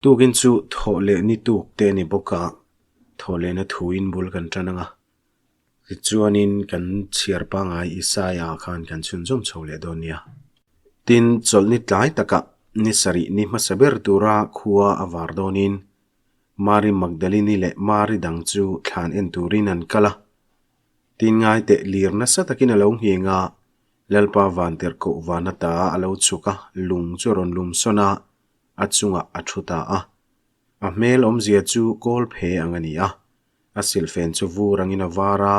Tukin chu thawh leh ni tuk te a ni bawk a, thawh lehna thuin bul kan tan ang a. Tichuanin kan chhiar pangngai Isaia khan kan chhunzawm chho leh dawn nia. Tin, chawlhni tlai takah ni sarih ni hmasa ber tura khua a var dawnin Mari Magdalini leh Mari dang chu thlan en turin an kal a. Tin ngaiteh lir nasa takin a lo ngheng a, Lalpa Vantirhkoh van ata a lo chhuk a, lung chu a rawn lum sawn a, a chungah a thu ta a. A hmel awmzia chu kawl phe ang a ni a, a silhfen chu vur angin a var a,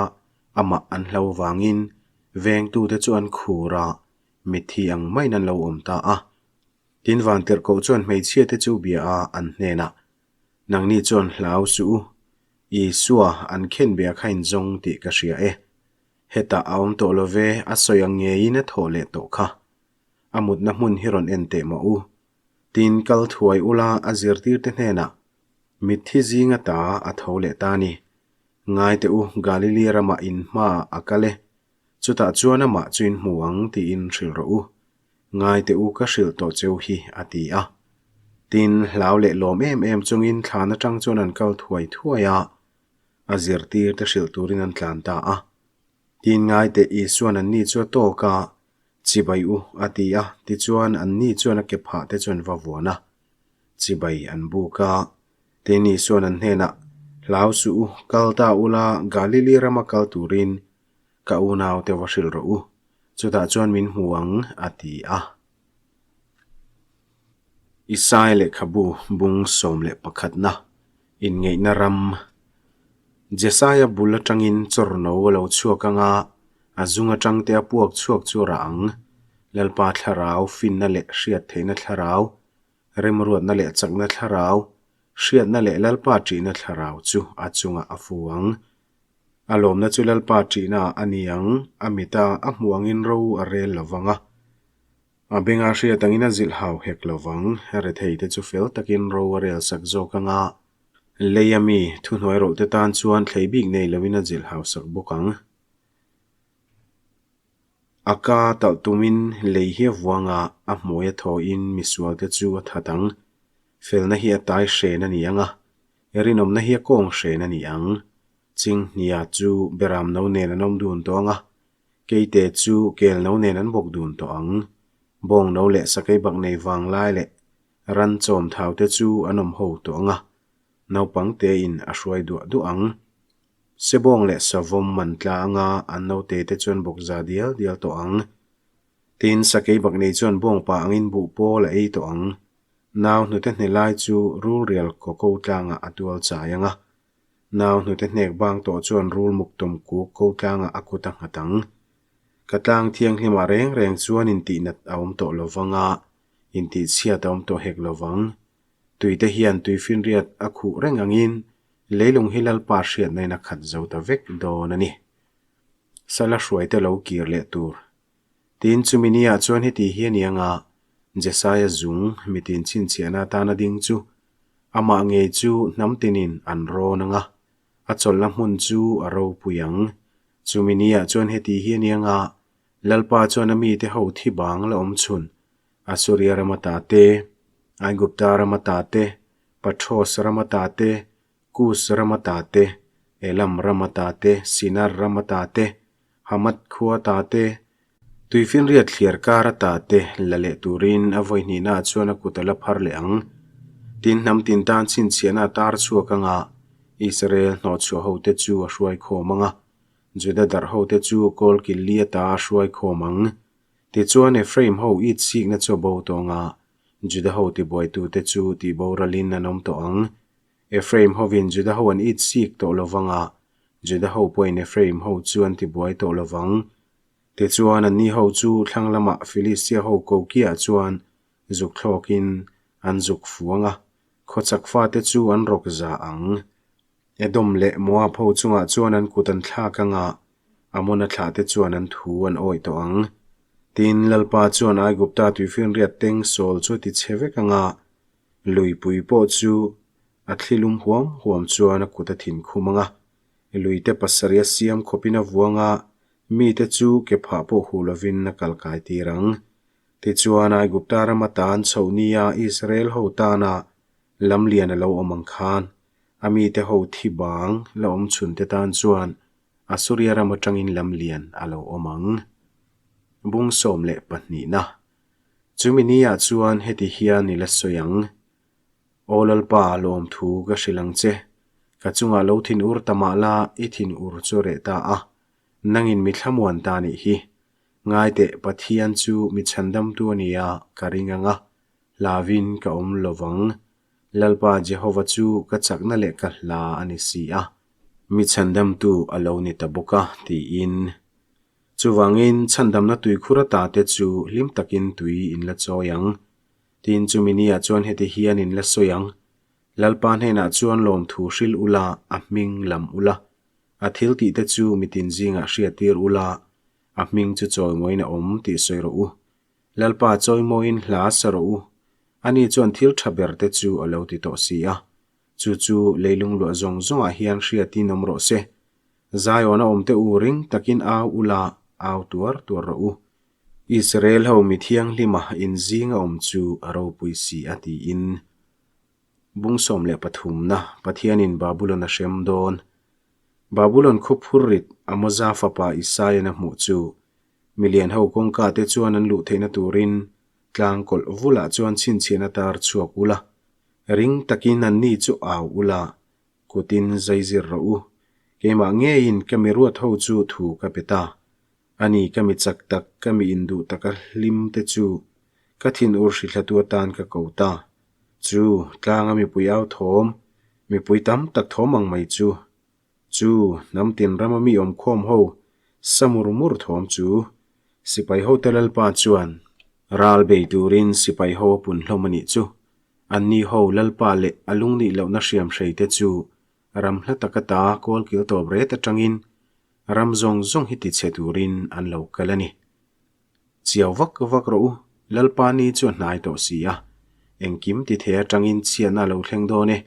amah an hlo vangin vengtute chu an khur a, mitthi ang maiin an lo awm ta a. Tin Vantirhkoh chuan hmeichhiate chu bia a, an hnenah, Nangni chuan hlau suh u, Isua an khenbeh a kha inzawng tih ka hria e. Hetah a awm tawh lo ve, a sawi ang ngeiin a thawh leh tawh kha. A mutna hmun hi rawn en teh mah u. Tin kal thuai ula a zirtirte hnenah, Mitthi zinga ta a tho leh ta ni. Ngai teh u, Galilee ramah in hmaah a kal e. Chutah chuan amah chu in hmu ang tiin hrilh rawh u. Ngai teh u ka hrilh tawh cheu hi, a ti a. Tin, hlau leh lawm em em chungin thlan atang chuan an kal thuai thuai a, a zirtirte hrilh turin an tlan ta a. Tin, ngai teh Isuan anni chu a tawk a, Chibai u, a ti a, tichuan anni chuan a ke phah te chuan va vuan a. Chibai an buk a. Tin, Isuan an hnenah, Hlau suh u, kal ta ula, Galili rama kal turin ka unaute va hrilh rawh u, chutah chuan min hmu ang, a ti a. Isai lehkhabu bung 11na inngeihna ram Jesaia bul atangin chawrno a lo chhuak ang a, a zung atang te a puak chhuak chu a rah ang. Lalpa thlarau, finna leh hriat theihna thlarau, remruatna leh chakna thlarau, hriatna leh Lalpa ṭihna thlarau chu a chungah a fu ang. A lawmna chu Lalpa ṭihnaah a ni ang, a mita a hmuh angin ro a rel lo vang a. A benga hriat angin a zilh hau hek lo vang, retheite chu fel takin ro a rel sak zawk ang a, leia mi thuhnuai rawlhte tan chuan thlei bik nei loin a zilh hau sak bawk ang. A ka talh tumin lei hi a vuang a, a hmui a thawhin misualte chu a that ang. Felna hi a tai hren a ni ang a, rinawmna hi a kawng hren a ni ang. Chinghnia chu beram no nen an awm dun tawh ang a, keite chu kel no nen an bawk dun tawh ang. Bawng no leh sakei bak nei vang lai leh ran chawm thau te chu an awm ho tawh ang a, naupang tein a hruai duah duah ang. Sebawng leh savawm man tla anga an naute te chuan bawk za dial dial tawh ang. Tin, sakei bak nei chuan bawngpa angin buh pawl a ei tawh ang. Nau hnute hne lai chu rulrial kaw ko tlangah a tual chai ang a. Nau hnute hnek bang tawh chuan rul muk tawm kuk ko tlangah a kut a nghat ang. Ka tlang thianghlimah reng reng chuan intihnat a awm tawh lo vang a, intihchhiat a awm tawh hek lo vang. Tuite hian tuifinriat a khuh reng angin leilung hi Lalpa hriatnain a khat zo ta vek dawn a ni. Sala hruaite lo kir leh tur. Tin, chumi niah chuan heti hi a ni ang a, Jesaia zung mitin chhinchhiahna atana ding chu amah ngei chu hnam tinin an rawn ang a, a chawlhna hmun chu a ropui ang. Chumi niah chuan heti hi a ni ang a, Lalpa chuan a mite ho thi bang la awm chhun, Asuria rama ta te, Aigupta rama ta te, Pathros rama ta te, Kus rama ta te, Elam rama ta te, Sinar rama ta te, Hamath khua ta te, Tuifinriat thliar kar ata te la leh turin a vawi hnihnaah chuan a kut a la phar leh ang. Tin, hnam tin tan chhinchhiahna a tar chhuak ang a, Israel hnawhchhuah hote chu a hruai khawm ang a, Juda darh hote chu kawl kil li ata a hruai khawm ang. Tichuan, Ephraim ho it sikna chu a bo tawh ang a, Juda ho tibuaitute chu tihboralin an awm tawh ang. Ephraim hovin Juda ho an it sik tawh lo vang a, Juda ho pawhin Ephraim ho chu an tibuai tawh lo vang. Tichuan, anni ho chu thlang lamah Filistia ho kokiah chuan zuk thlawkin an zuk fuang a, khawchak fate chu an rawk za ang. Edom leh Moab ho chungah chuan an kut an thlak ang a, Amona thlahte chuan an thu an awih tawh ang. Tin, Lalpa chuan Aigupta tuifinriat teng sawl chu a ti chhe vek ang a, luipui pawh chu a thli lum huam huam chuan a kut a thin khum ang a, luite pasarih a siam khawpin a vuang a, Mite chu ke phah pawh huh lovin a kal kai tir ang. Tichuan, Aigupta rama tan chhoh nia Israel ho tana Lamlian a lo awm ang khan a mite ho thi bang la awm chhun te tan chuan Assuria ram atangin lamlian a lo awm ang. Bung 12 na. Chumi ni ah chuan heti hian i la sawi ang, Aw Lalpa, lawmthu ka hrilh ang che. Ka chungah lo thin ur ta mah la, i thin ur chu reh ta a. Nangin mi thlamuan ta nih hi. Ngaiteh, Pathian chu mi chhandamtu a nia ka ring ang a, hlavin ka awm lo vang. Lalpa Jehova chu ka chakna leh ka hla a ni si a. Mi chhandamtu a lo ni ta bawk a, tiin. Chuvangin, chhandamna tuikhur ata te chu hlim takin tui in la chawi ang. Tin, chumi niah chuan heti hian in la sawi ang, Lalpa hnenah chuan lawmthu hril ula, a hming lam ula. A thil tih te chu mitin zingah hriattir ula, a hming chu chawimawiin a awm tih sawi rawh u. Lalpa chawimawiin hla sa rawh u. Ani chuan thil tha ber te chu a lo ti tawh si a. Chu chu leilung luah zawng zawngah hian hriatin awm rawh se. Zion a awm te u ring takin au ula, au tuar tuar rawh u. Israel ho mi thianghlima inzing a awm chu a ropui si a tiin. Bung 13 na Pathianin Babulon a hrem dawn. Babulon khaw phurrit Amoza fapa Isaian a hmuh chu milian ho kawngka te chuan an luh theihna turin tlang kawlh vulah chuan chhinchhiahna tar chhuak ula, ring takin anni chu au ula, kutin zaizir rawh u. Keimah ngeiin ka mi ruat ho chu thu ka pe ta. Ani ka mi chak tak, ka mi induh taka hlim te chu ka thinur hrihlatu atan ka ko ta. Chu tlanga mipui au thawm, mipui tam tak thawm ang mai chu. Chu hnam tin rama mi awmkhawm ho sa mur mur thawm chu. Sipai hote Lalpa chuan ral bei turin sipai ho a pun hlawm a nih chu. Anni ho Lalpa leh a lungnih lohna hriamhrei te chu ram hla taka ta kawlkil tawp ret atangin ram zawng zawng hi tichhe turin an lo kal a ni. Chiau vak vak rawh u, Lalpa ni chu a hnai tawh si a, engkim ti thei atangin chhiatna a lo thleng dawn e.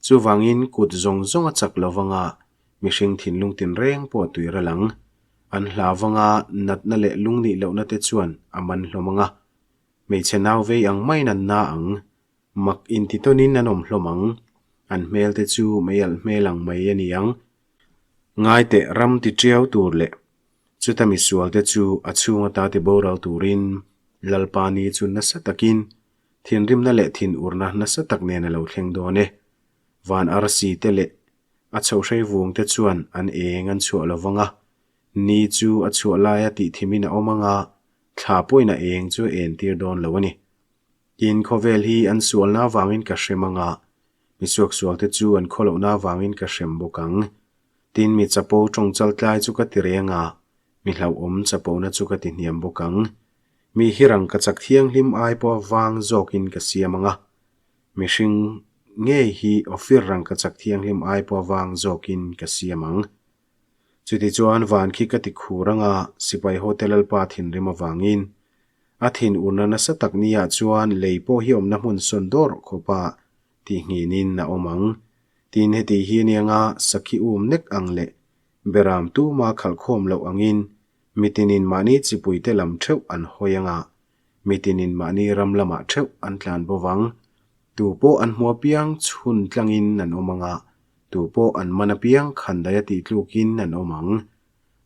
Chuvangin kut zawng zawng a chak lo vanga mihring thinlung tinreng pawh a tui ral ang. An hla vanga natna leh lungnih lohna te chuan a man hlawm ang a. Hmeichhe nau vei ang maiin an na ang. Mak intitawnin an awm hlawm ang. An hmel te chu meialh hmel ang mai a ni ang. Ngaiteh ram ti tiau tur leh Chuta misualte chu a chhung ata ti boral turin Lalpa ni chu nasa takin thinrimna leh thinurna nasa tak nen a lo thleng dawn e. Van arsi te leh a chhohrei vung te chuan an eng an chhuah lo vang a, ni chu a chhuah laia tih thimin a awm ang a, thla pawhin a eng chu a entir dawn lo a ni. Tin, khawvel hi an sualna avangin ka hrem ang a, misuaksualte chu an khawlohna avangin ka hrem bawk ang. Tin, mi chapo tawng chaltlai chu ka ti reng a, mi hlauhawm chapona chu ka ti hniam bawk ang. Mi hi rangka chak thianghlim ai pawha vang zawkin ka siam ang a, mihring ngei hi Ophir rangka chak thianghlim ai pawha vang zawkin ka siam ang. Chutichuan van khi ka ti khur ang a, sipai hote Lalpa thinrim avangin a thin urna nasa tak niah chuan lei pawh hi awmna hmun sawn dawr khawpa tihnginin a awm ang. Tin, heti hi anianga sakhi um nek ang leh beram tuma khalhkhawm loh angin mitinin mahni chipuite lam theuh an hawi anga, mitinin mahni ram lamah theuh an tlan bo vang. Tu pawh an hmu apiang chhun tlangin an awm anga, tu pawh an man apiang khandaia tihtlukin an awm ang.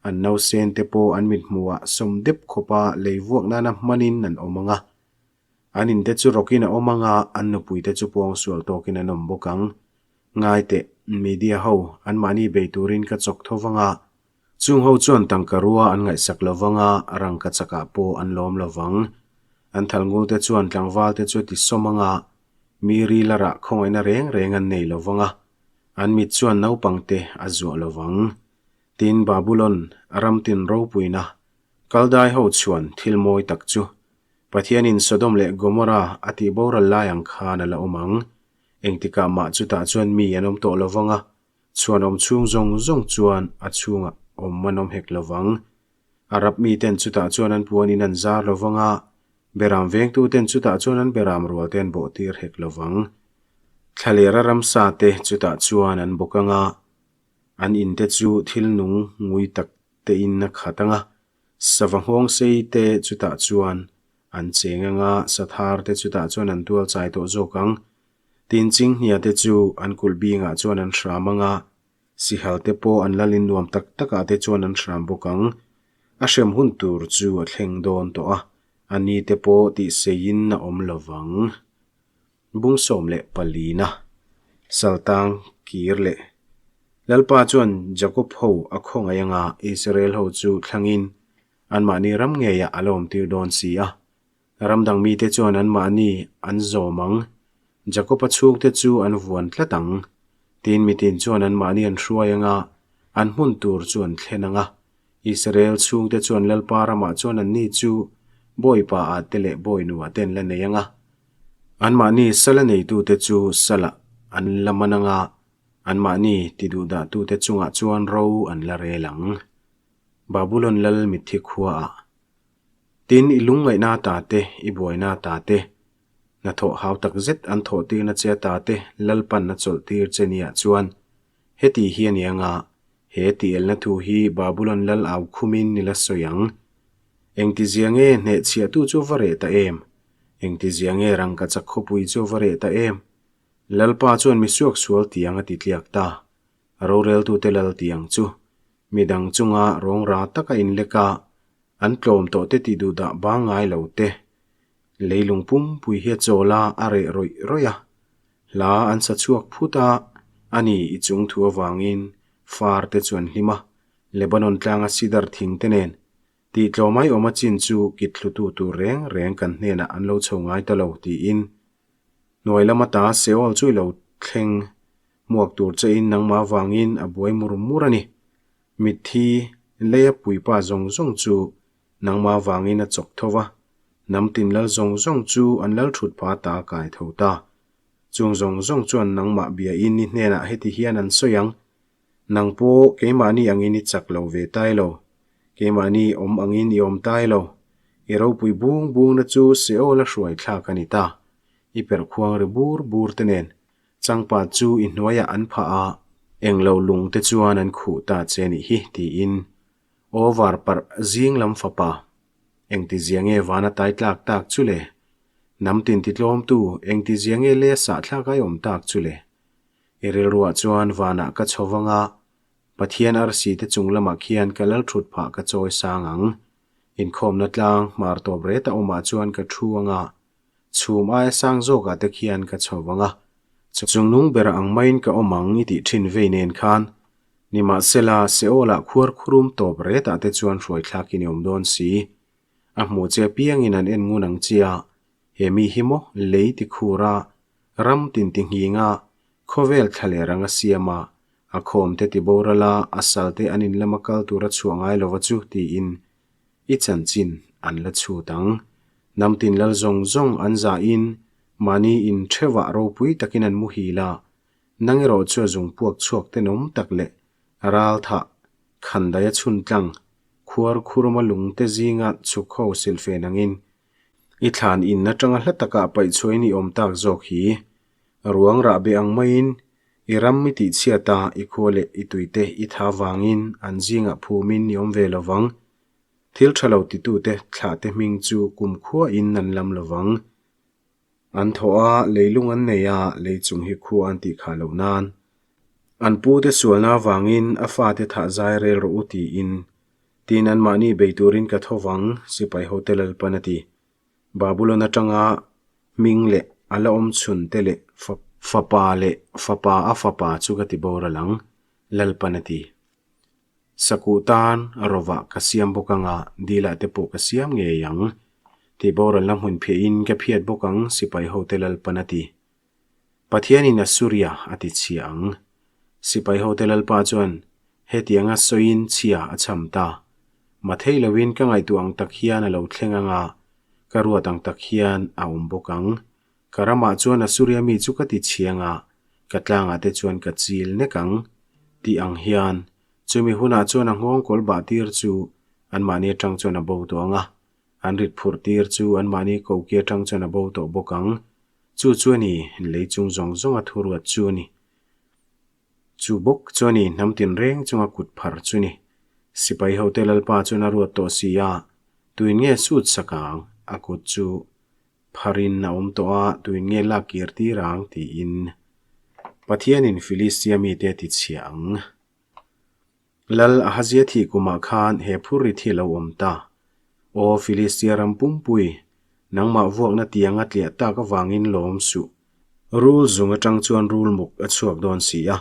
An nausen te pawh an mithmuhah sawm dep khawpa lei vuak nana hmanin an awm anga, An inte chu rawkin a awm ang a, an nupuite chu pawngsual tawkin an awm bawk ang. Ngaiteh, media ho, anmahni bei turin ka chawk tho vang a, chung ho chuan tangka rua an ngaihsak lo vang a, rangka chakah pawh an lawm lo vang. An thalngulte chuan tlangvalte chu a ti sawm ang a, mi ril a rah khawngaihna reng reng an nei lo vang a, an mit chuan naupangte a zuah lo vang. Tin, Babulon, ram tin ropuina, Kaldai ho chuan thil mawi tak chu Pathianin Sodom leh Gomorrah a tih boral lai ang khan a la awm ang. Engtikah mah chutah chuan mi an awm tawh lo vang a, chhuan awm chhung zawng zawng chuan a chhungah awm an awm hek lo vang. Arab miten chutah chuan an puanin an zar lo vang a, beram vengtuten chutah chuan an beram rualte an bawhtir hek lo vang. Thlalera ramsa te chutah chuan an bawk ang a, an inte chu thil nung ngui tak tein a khat ang a, Sava nghawng sei te chutah chuan an cheng ang a, sathar te chutah chuan an tual chai tawh zawk ang. Tin chinghnia te chu an kulh bingah chuan an hram ang a, sihal te pawh an lalin nuam tak takah te chuan an hram bawk ang. A hrem hun tur chu a thleng dawn tawh a, a ni te pawh tihseiin a awm lo vang. Bung 14 na Saltang kir leh Lalpa chuan Jakob ho a khawngaih anga Israel ho chu thlangin anmahni ram ngeiah a la awmtir dawn si a. Ram dang mite chuan anmahni an zawm ang, Jakob-a chhungte chu an vuan tlat ang. Tin, mitin chuan anmahni an hruai ang a, an hmun tur chu an thlen ang a. Israel chhungte chuan Lalpa ramah chuan anni chu bawipa ah te leh bawinu ah te an la nei ang a. Anmahni sala neitute chu salah an la man ang a, anmahni tiduhdahtute chungah chuan ro an la rel ang. Babulon lal mitthi khuaah Tin, i lungngaihna ta te, i buaina ta te, hnathawh hau tak zet an thawh tirna che ata te Lalpan a chawlh tir che niah chuan heti hi a ni anga, he tielna thu hi Babulon lal au khumin ni la sawi ang. Engtizia nge hnehchhiahtu chu va reh ta em? Engtizia nge rangkachak khawpui chu va reh ta em? Lalpa chuan misuak sual tiang a ti tliak ta. Roreltute lal tiang chu midang chunga rawngra taka inlek a, An tlawm tawh te tih duh dah bang ngai lo te. Leilung pumpui hi a chawl a, a reh rawih rawih a. Hla an sa chhuak phut a, a ni i chung thu avangin far te chu an hlim a, Lebanon tlanga sidar thing te nen tih tlawm ai awm a chin chu kit thlutu tur reng reng kan hnenah an lo chho ngai ta lo tiin hnuai lama ta Seol chu i lo thleng hmuak tur che in nangmah avangin a buai mur mur a ni. Mitthi, leia puipa zawng zawng chu nangmah vangin a chawk tho va, hnam tin lal zawng zawng chu an lal thut pha ta a kai tho ta. Chung zawng zawng chuan nangmah biain i hnenah heti hian an sawi ang, Nang pawh keimahni angin i chak lo ve tai lo, keimahni awm angin i awm tai lo, i ropui bung bungna chu Seol a hruai thlak a ni ta, i perh khuang ri bur bur te nen Changpa chu i hnuaiah an phah a, englo lung te chuan an khuh ta che nih hi, tiin over parh zing lam fapa. Engtizia nge vana tai tlak tak chu le? Hnam tin ti tlawmtu engtizia nge le sahthlak ai awm tak chu le? I rilruah chuan vanah ka chho vang a, Pathian arsi te chung lamah khian ka lal thut phah ka chawi sang ang. Inkhawmna tlang hmar tawp reta awmah chuan ka thu ang a, Chhum aia sang zawkah te khian ka chho vang a, chungnung ber ang maiin ka awm ang i tih thin vei nen khan, nimahsela Seol-ah khuar khurum tawp retah te chuan hruai thlakin i awm dawn si. A hmuh che apiangin an en ngun ang chia, he mi hi maw lei ti khur a, ram tin ti nghing a, khawvel thla leh rang a siam a, a khawm te ti boral a, a sal te an in lama kal tura chhuah ngai lova chu tiin I chanchin an la chhut ang. Hnam tin lal zawng zawng an zahin mahni in theuhah ropui takin an muhil a, nang erawh chu a zung puak chhuak tenawm tak leh ral thah khandaia chhun tlang khuar khuruma lungte zinga chhuk ho silfen angin i thlan in atanga hla takah paihchhuahin i awm tak zawk hi. Ruang rahbeh ang maiin i ram i tihchhiat a, i khua leh i tuite i tha vangin an zingah phumin i awm ve lo vang. Thil tha lo titute thlahte hming chu kumkhuain an lam lo vang. An thaw a, leilung an nei a, lei chung hi khua an tih khah loh nan. An pute sualna avangin a fate thah zai rel rawh u tiin, tin anmahni bei turin ka tho vang, sipai hote Lalpan a ti. Babulon atanga hming leh a la awm chhun te leh fapa leh fapa a fapa chu ka ti boral ang, Lalpan a ti. Sakuh tan rovah ka siam bawk anga dilah te pawh ka siam ngei ang. Tih boralna hmun phiahin ka phiat bawk ang, sipai hote Lalpan a ti. Pathianin Assuria a ti chhia ang. Sipai hote Lalpa chuan hetianga sawiin chhia a chham ta. Mathei loin ka ngaihtuah ang tak hian a lo thleng anga, ka ruat ang tak hian a awm bawk ang. Ka ramah chuan Assuria mi chu ka ti chhia anga, ka tlangah te chuan ka chil nek ang, tih ang hian chumi hunah chuan a nghawng kawl bah tir chu anmahni atang chuan a bo tawh ang a, an rit phurh tir chu anmahni koki atang chuan a bo tawh bawk ang. Chu chu a ni, lei chung zawng zawnga thuruat chu a ni. Chu bawk chu a ni, hnam tinreng chunga kut phar chu ni. Sipai hote Lalpa chuan a ruat tawh si a, tuin nge sut sak ang? A kut chu. Pharin a awm tawh a, tuin nge lak kir tir ang? tiin Pathianin Filistia mite a tichhia ang. Lal Ahazia thih kumah khan he phurrit hi a lo awm ta. Aw Filistia ram pumpui, nangmah vuakna tiang a tliah tak avangin lawm suh. Rul zung atang chuan rul muk a chhuak dawn si a,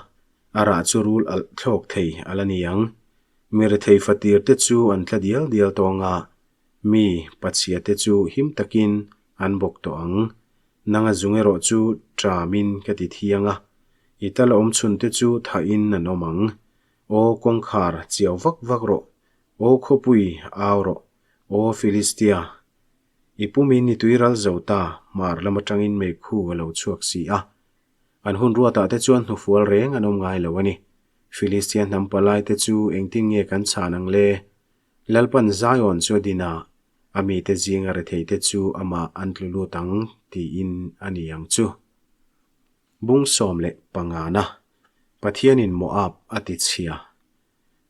a rah chu rul alh thlawk thei a la ni ang. Mi rethei fatir te chu an tla dial dial tawng a, mi pachhia te chu him takin an bawk tawh ang. Nanga zung erawh chu ṭamin ka ti thiang a, i tal awm chhun te chu thahin an awm ang. Aw kawngkhar, chiau vak vak rawh. Aw khawpui, au rawh. Aw Filistia, i pumin i tui ral zo ta, hmar lam aṭangin meikhu a lo chhuak si a. An hun ruatah te chuan hnufual reng an awm ngai lo a ni. Filistia hnam palai te chu engtin nge kan chhan ang le? Lalpan Zion chu a din a, a mite zinga retheite chu amah an tlu lut ang tiin a ni ang chu. Bung 15na, Pathianin Moab a ti chhia.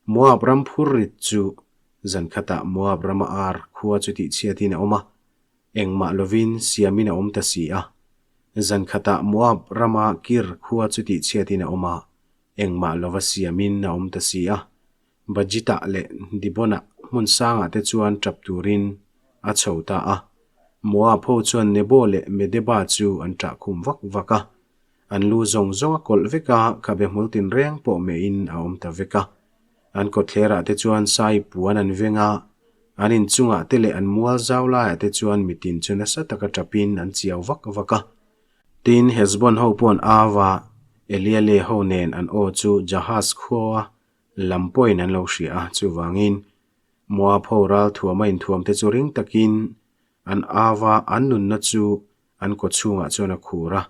Moab ram phur rit chu zan khatah Moab rama ar khua chu tihchhiatin a awm a, engmah lovin siamin a awm ta si a. Zan khatah Moab rama Kir khua chu tihchhiatin a awm a, engmah lova siamin a awm ta si a. Bajitah leh Dibonah hmun sangah te chuan tap turin a chho ta a. Moab ho chuan Nebo leh Medeba chu an ṭah khum vak vak a. An lu zawng zawng a kawlh vek a, khabe hmul tinreng pawh mehin a awm ta vek a. An kawtthlerah te chuan sai puan an veng a, an inchungah te leh an mual zau laiah te chuan mitin chu nasa taka ṭapin an chiau vak vak a. Tin, Heshbon ho pawh an au a, Eliale ho nen an aw chu Jahaz khua Lam pawhin an lo hria a, chuvangin Moab ho ral thuama inthuamte chu ring takin an au a, an nunna chu an kaw chhungah chuan a khur a.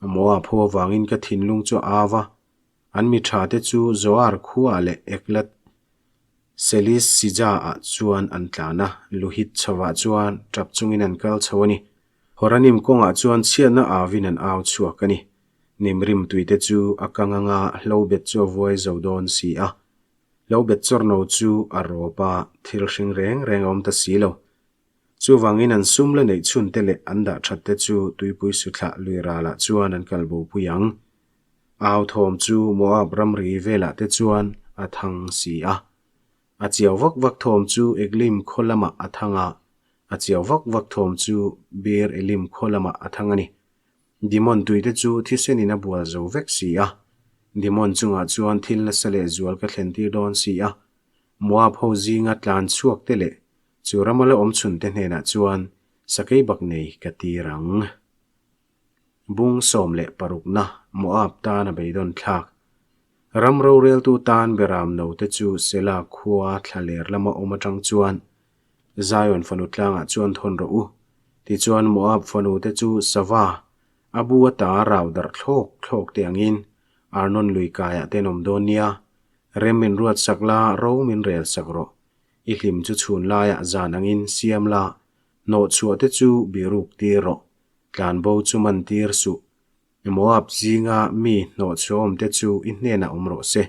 Moab ho avangin ka thinlung chu a au a, an mi thate chu Zoar khuaah leh Eklat Selisija-ah chuan an tlan a, Luhit chhovah chuan tap chungin an kal chho a ni. Horanim kawngah chuan chhiatna auvin an au chhuak a ni. Nimrim tuite chu a kang anga hlobet chu a vuai zo dawn si a. Hlobet chawrno chu a rawp a, thil hring reng reng a awm ta si lo. Chuvangin an sum la neih chhun te leh an dah that te chu tuipui suthlah lui ralah chuan an kal bo pui ang. Au thawm chu Moab ramri velah te chuan a thang si a. A chiau vak vak thawm chu Eglim khaw lamah a thang a, a chiau vak vak thawm chu Beer Elim khaw lamah a thang a ni. Dimon tuite chu thisenin a bual zo vek si a, Dimon chungah chuan thil nasa leh zual ka thlen tir dawn si a, Moab ho zinga tlan chhuak te leh chu rama la awm chhun te hnenah chuan sakei bak nei ka tir ang. Bung 16na Moab tan a beidawn thlak. Ram roreltu tan Beram note chu Sela khua thlaler lama awm atang chuan Zion fanu tlangah chuan thawn rawh u. Tichuan Moab fanu te chu sava, a bu ata rau darh thlawk thlawk te angin Arnon lui kaiah te an awm dawn nia. Rem min ruat sak la, ro min rel sak rawh. I hlim chu chhun laiah zan angin siam la, hnawhchhuah te chu biruk tir rawh. Tlanbo chu man tir suh. Moab zinga mi hnawhchhuahawm te chu i hnenah awm rawh se.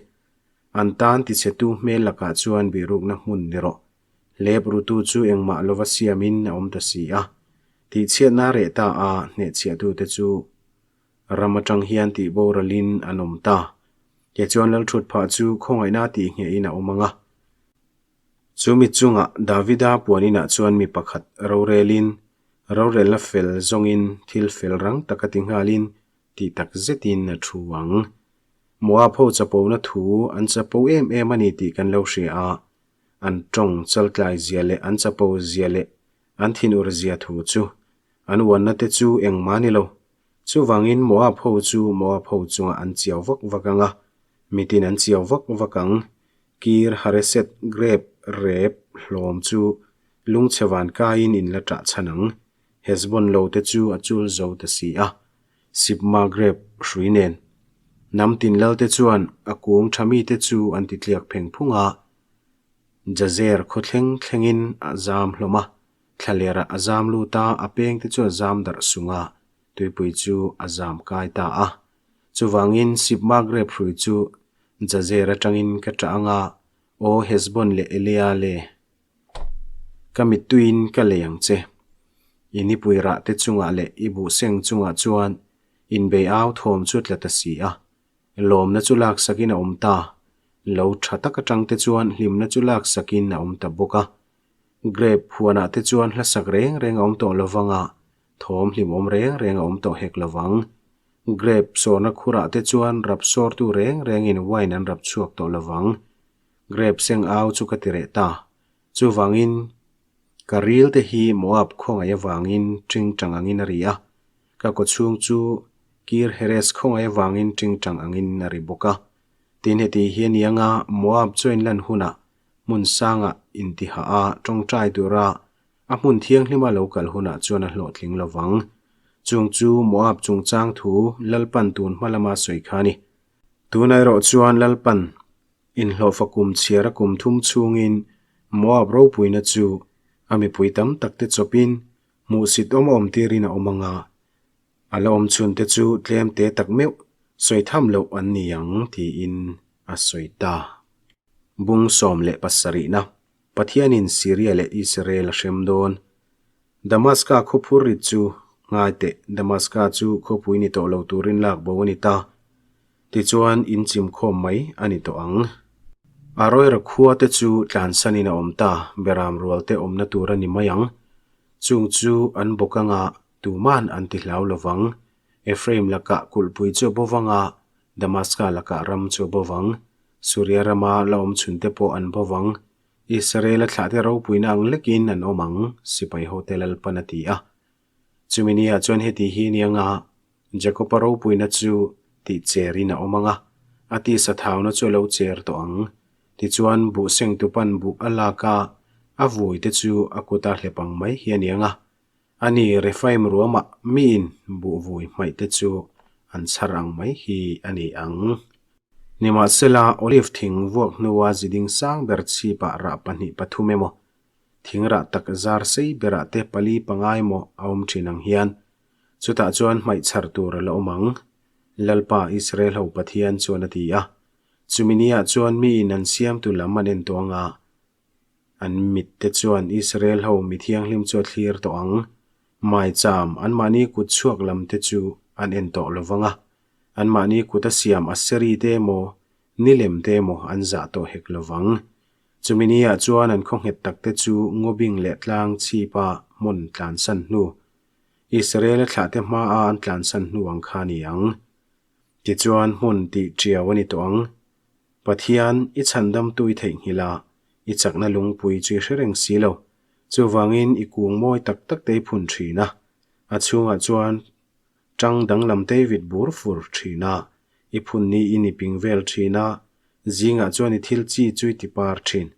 An tan tichhetu hmel lakah chuan birukna hmun ni rawh. Hlep rutu chu engmah lova siamin a awm ta si a. Tihchhiatna a reh ta a, hnehchhiahtute chu ram atang hian tihboralin an awm ta. Kei chuan Lalthut phah chu khawngaihna tihnghehin a awm ang a. Chu mi chungah Davida puan inah chuan mi pakhat rorelin, rorelna fel zawngin thil fel rang taka ti nghalin tih tak zetin a thu ang. Moab ho chapona thu an chapo em em a ni tih kan lo hria a, an tawng chaltlai zia leh an chapo zia leh an thinur zia thu chu an uanna te chu engmah a ni lo. Chuvangin Moab ho chu Moab ho chungah an chiau vak vak ang a, mitin an chiau vak vak ang. Kir Hareset grep rep hlawm chu lungchhe van kaiin in la ṭah chhan ang. Heshbon lo te chu a chul zo ta si a, Sibma grep hrui nen. Hnam tin lal te chuan a kung ṭha mite chu an ti tliak pheng phung a, Jazer khaw thleng thlengin a zam hlawm a, thlalerah a zam lut a, a peng te chu a zam darh sung a, tuipui chu a zam kai ta a. Chuvangin Sibma grep hrui chu Jazer atangin ka ṭah ang a, Aw Heshbon leh Eleale, ka mittuiin ka lei ang che. I nipui rah te chungah leh i buhseng chungah chuan inbei au thawm chu tla ta si a. Lawmna chu laksakin a awm ta. Lo tha tak atang te chuan hlimna chu laksakin a awm ta bawk a. Grape huanah te chuan hlasak reng reng a awm tawh lovang a, thawm hlimawm reng reng a awm tawh hek lovang. Grape sawrna khurah te chuan rap sawrtu reng rengin wine an rap chhuak tawh lovang. Grape seng au chu ka ti reh ta. Chuvangin, ka ril te hi Moab khawngaih avangin tingtang angin a ri a, ka kawchhung chu Kir Heres khawngaih avangin tingtang angin a ri bawk a. Tin heti hi a ni anga Moab chu a inlan hunah hmun sangah intihah a tawngtai tura a hmun thianghlima lo kal hunah chuan a hlawhtling lovang. Chung chu Moab chungchang thu Lalpan tun hma lama sawi kha a ni. Tunah erawh chuan Lalpan inhlawhfa kum chhiar a kum thum chhungin Moab ropuina chu a mipui tam takte chawpin hmuhsit awm awm tirin a awm ang a, A la awm chhun te chu tlem te tak meuh sawi tham loh an ni ang tiin a sawi ta. Bung 17na Pathianin Syria leh Israel a hrem dawn. Damaska khawphur rit chu ngai teh Damaska chu khawpui ni tawh lo turin lak bo a ni ta. Tichuan in chim khawm mai a ni tawh ang. Aroera khua te chu tlansanin a awm ta, Beram rual te awmna tur a ni mai ang. Chung chu an bawk anga Tuman an ti hlau lo vang. Ephraim lakah kulhpui chu a bo vang a, Damaska lakah ram chu a bo vang. Suria rama la awm chhunte pawh an bo vang. Israela thlahte ropuina ang lekin an awm ang, sipai hote Lalpan a ti a. Chumi niah chuan heti hi a ni anga, Jakoba ropuina chu tih cherin a awm ang a, a tisa thauna chu a lo cher tawh ang. Tichuan buh sengtupan buh a lak a, a vuite chu a kuta hlep ang mai hi a ni ang a, A ni, Rephaim ruamah miin buhvui hmaih te chu an chhar ang mai hi a ni ang. Nimahsela, olive thing vuak hnua ziding sang ber chhipah rah pahnih pathum emaw, thing rah tak zar sei berah te pali panga emaw a awm thin ang hian, chutah chuan hmaih chhar tur a la awm ang, Lalpa Israel ho Pathian chuan a ti a. Chumi niah chuan miin an siamtu lam an en tawh anga, An mitte chuan Israel ho mi thianghlim chu a thlir tawh ang. Maicham, anmahni kut chhuak lam te chu an en tawh lo vang a. Anmahni kut a siam Aseri te emaw, Nilem te emaw an zah tawh hek lo vang. Chumi niah chuan an khaw nghet tak te chu ngawbing leh tlang chhipa hmun tlansan hnu, Israel-a thlahte hmaa an tlansan hnu ang kha a ni ang. Tichuan hmun tih ṭiau a ni tawh ang. Pathian, i chhandamtu i theihnghilh a, i chakna lungpui chu i hre reng si lo. Chuvangin i kung mawi tak tak te i phun thin a, a chhungah chuan tang danglam te i vit bur fur thin a, i phun niin i ping vel thin a, zingah chuan i thil chi chu i ti par thin.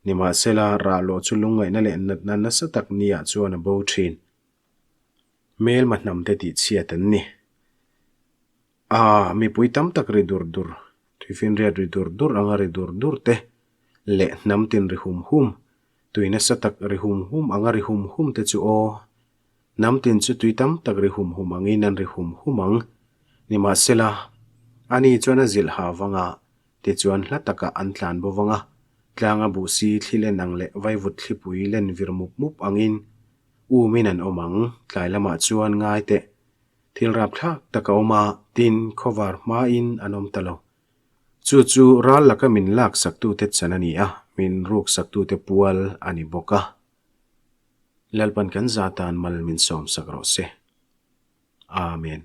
Nimahsela, rah lawh chu lungngaihna leh natna nasa tak niah chuan a bo thin. Hmelma hnamte tihchhiat an ni. A, mipui tam tak ri dur dur, tuifinriat ri dur dur anga ri dur dur te leh hnam tin ri hum hum, tui nasa tak ri hum hum anga ri hum hum te chu aw. Hnam tin chu tui tam tak ri hum hum angin an ri hum hum ang. Nimahsela, ani chuan a zilh ha vang a, tichuan hla takah an tlan bo vang a, tlanga buhsi thli len ang leh vaivut thlipui len vir mup mup angin umin an awm ang, tlai lamah chuan ngai teh. Thil rapthlak tak a awm a, tin khawvar hmain an awm ta lo. Chu chu ral laka min lak saktute chan a ni a, min ruk saktute pual a ni bawk a. Lalpan kan za tan mal min sawmsak rawh se. Amen.